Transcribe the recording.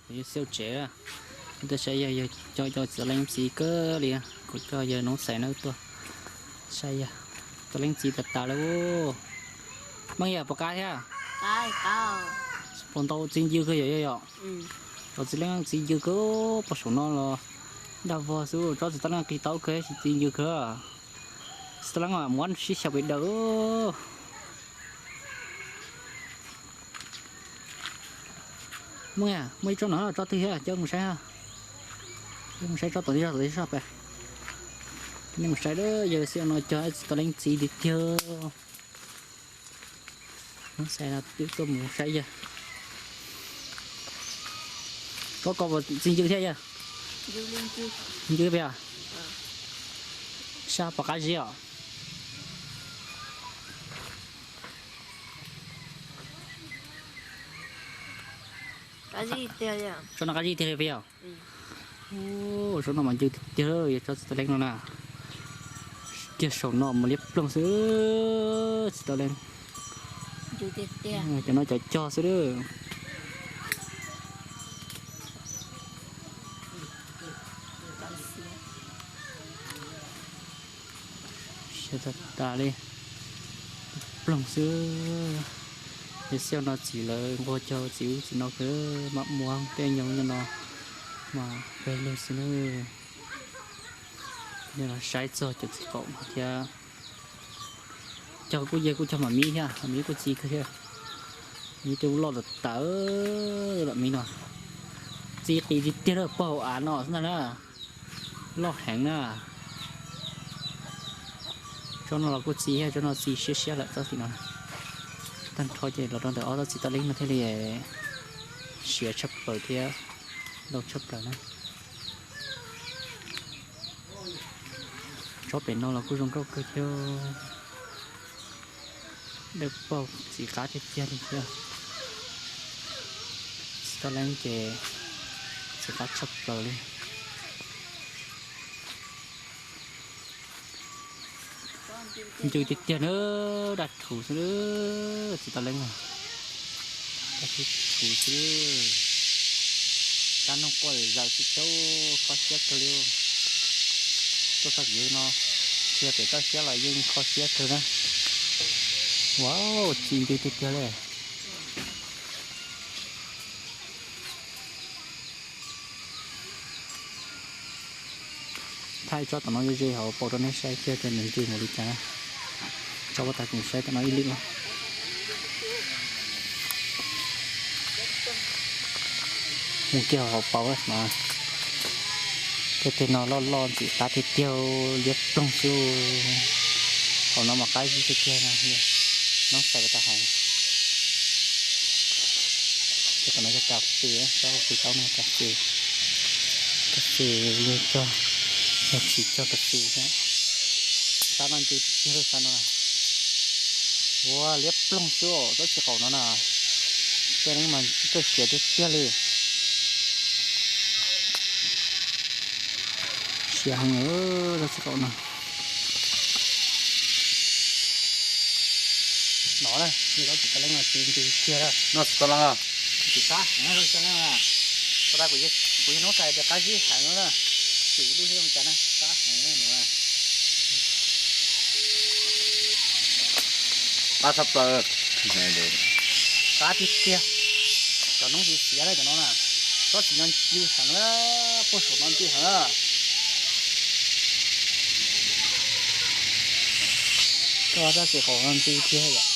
Yawg xauj tsev, tej saib yawg, yawg coj cov txiv tau leej txi kawg li. Kuv coj yawg noob xais na tuaj saib yawg, txiv tau leej txi tas tas lawm. Meej yawg, puas qab thiab? Puas ntau txi ncw kawg yom yawg yom? Cov txiv tau leej txi ncw kawg, puag saum no los dag vog xwb, tsob txiv tau leej qis tau kawg, txi ncw kawg. Txiv tau leej muab sib xyaw pes daws. Muaj, muaj ib tsob no, tsob twg thiab, coj mus saib. Coj mus saib tsob tom tib tsob tom tib tsob pem. Nej mus saib, yawg xauj no cog txiv tau leej txi tiag tiag. Noob xais no twb tuaj mus saib yawg. Tsob ko puas txi ncw thiab yawg? Ncw pes os. Sab puas qab zib os? Tsob no qab zib tiag li pes os? Tsob no mas ncw tiag tiag, yog tsob txiv tau leej no na. Kiag saum no mas liab ploog xwb, txiv tau leej. Cov no cov cog xwb. Siav tas tas li, ploog xwb. Yawg xauj no txiv lawv nquag cog txiv ub txiv no kawg, mam muab tej nyob nyob no mas pawg lug xwb na. Yog no saib txog cov txiv qaum no thiab. Cog kuj yawg kuj cog mam mib thiab, mam mib kuj txi kawg thiab. Mib tej ub loj tas tas, mam mib no txi qis tiag tiag lawm, pog hauv av no xwb ntag na. Loj heev na. Tsob no los kuj txi thiab, tsob no txi siab siab lawm tsob tim no. Tag nrho ces los rau ntawm ob tsob txiv tau leej no thiaj li siav tshaj plaws thiab ntau tshaj plaws na. Tsob pem no los kuj zoo nkauj kawg thiab. Dawb paug txiv qab tiag tiag li thiab. Txiv tau leej ces txiv qab tshaj plaws li. Ncw tiag tiag na, daj rhuv xwb, txiv tau leej na. Daj rhuv xwb. Kab noog quaj zaws xwb thiab, kho siab kawg li. Tuaj txog kiv no, tsis yog pem toj siab los yeej kho siab kawg na. Wow, txi ncw tiag tiag li. Thaij tsob tom no ze ze hauv paus rau nej saib kiag tias nws ncw npaum li cas na. Tso pov tas kuv saib tom no ib lwm no. Mus kiag hauv paus no. Tej teg no loj loj ntxim qab tiag tiag, liab ploog xwb. Hauv no mas qab zib tiag tiag no, noob xais tas heev. Ces tom no yog kas fes, tsob kas fes tau no kas fes. Kas fes yog cog, yog tsis cog kas fes thiab. Sab no ncw tiag tiag lawm sab no. Ua liab ploog xwb os, tsob txiv qaum no na. Tej no mas kawg siav tiag tiag li. Siav heev tsob txiv qaum no. No na, txiv tau leej no txi ncw tiag. No txiv tau leej, txiv qab heev txiv tau leej. Kuv yog noob xais tias qab zib heev no na. Txi lub thiab zoo cas na, qab heev no. Qab tshaj plaws. Qab tiag tiag. Cov noob xiav xiav na cov no na. Tsob txiv no ncw heev na, puag saum no ncw heev na. Tsob txiv qaum no ncw tiag yom.